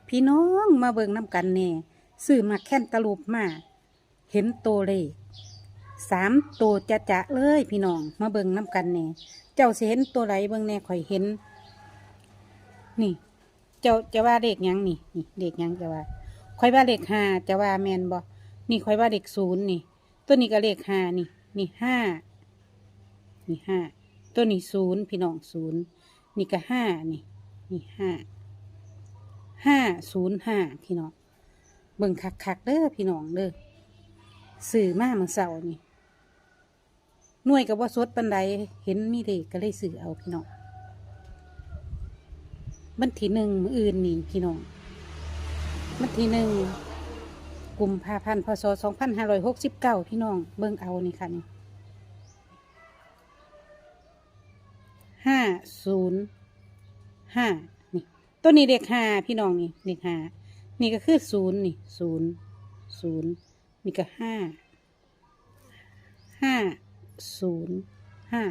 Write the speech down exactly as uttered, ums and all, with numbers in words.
พี่น้องมาเบิ่งนำกันแหน่ ซื้อหมากแคนตาลูปมา เห็นตัวเลข สามตัวจะๆเลยพี่น้อง มาเบิ่งนำกันแหน่ เจ้าสิเห็นตัวใดเบิ่งแหน่ ข่อยเห็น นี่ เจ้าจะว่าเลขหยังนี่ นี่ เลขหยังจะว่า ข่อยว่าเลขห้า จะว่าแม่นบ่ นี่ข่อยว่าเลขศูนย์นี่ ตัวนี้ก็เลขห้านี่ นี่ห้า นี่ห้า ตัวนี้ศูนย์พี่น้อง ศูนย์ นี่ก็ห้านี่ นี่ห้า ห้าศูนย์ห้า พี่น้อง เบิ่งคักๆเด้อพี่น้องเด้อ ซื้อมามื้อเช้านี่ หน่วยก็บ่สดปานใด เห็นมีเลขก็เลยซื้อเอาพี่น้อง วันที่หนึ่งมื้ออื่นนี่พี่น้อง วันที่หนึ่ง กุมภาพันธ์ พ.ศ. สองพันห้าร้อยหกสิบเก้า พี่น้อง เบิ่งเอานี่ค่ะนี่ ห้าศูนย์ห้า นี่ ตัวนี้เลขห้าพี่น้องนี่ เลขห้า นี่ก็คือศูนย์นี่ ศูนย์ ศูนย์ นี่ก็ห้า ห้าศูนย์ห้า